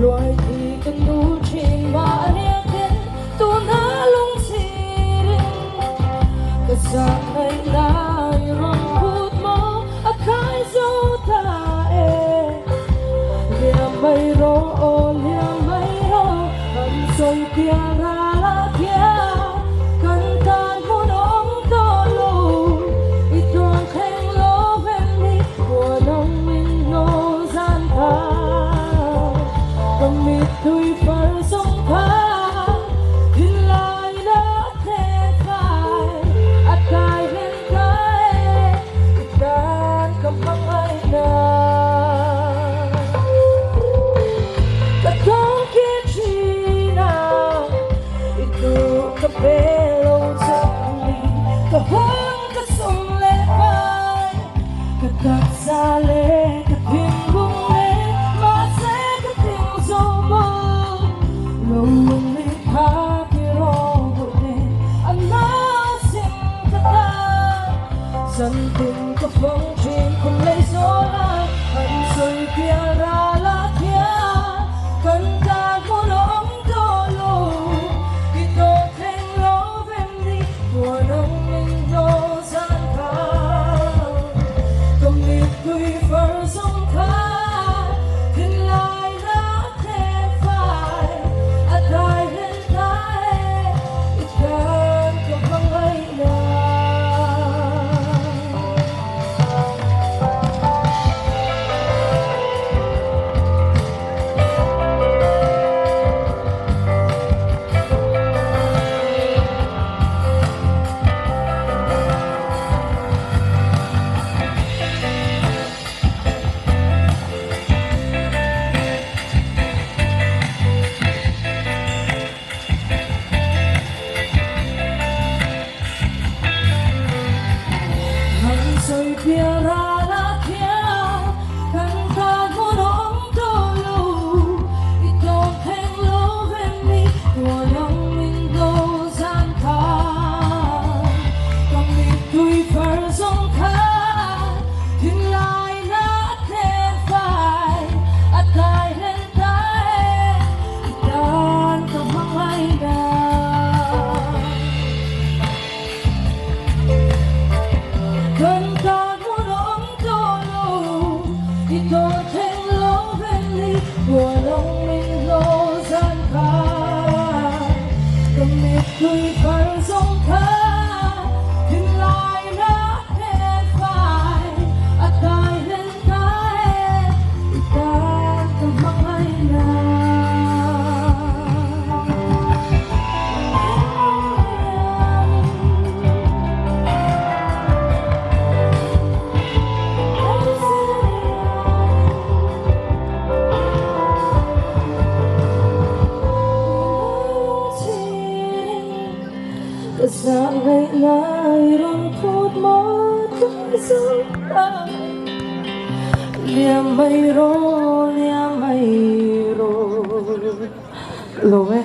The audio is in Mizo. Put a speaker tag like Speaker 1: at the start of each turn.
Speaker 1: Luai thi kan dul thin mahni ten tuna lungchhirin ka zahngaih lai rawn phut maw a khai zo ta e. Liam mai rawh aw liam mai rawh han sawi pial ral ah khian kan tan hmun awm tawh lo i tuang thleng lo vem ni huan ang min hnawh zan kha ka mittui far zawng kha thinlai na thleng fai a tlai hlen ta e i tan ka hmangaih na ka tawng ki thin a i duh ka pe lo che ni ka hun ka sum leh pai ka taksa leh ka thinlung leh mahse ka tling zo maw lo ni kha tiraw bawihte a nau sin ka tan zan tin ka fang thin khum lei zawl a han sawi pial ral ah khian kan tan hmun a awm tawh lo i tawh thleng lo vem ni huan ang min hnawh zan kha ka mittui far zawng kha thinlai na thleng fai a tlai hlen ta e i tan ka hmangaih na. Han sawi pial ral ah khian kan tan hmun a awm tawh lo i tawng thleng lo vem ni tuan ang min do zan kha ka mittui far zawng kha thinlai na a thleng fai a tlai hlen ta e i tan ka hmangaih na. Kan tan hmun a awm tawh lo i tawn thleng lo vem ni huan ang min hlawh zan kha ka mittui far zawng kha thinlai na thleng fai a tlai hlen ta e i tan ka hmangaih na. Ka zahngaih lai rawn phut maw tlai zo ta Liam mai rawh, liam mai rawh Lo e.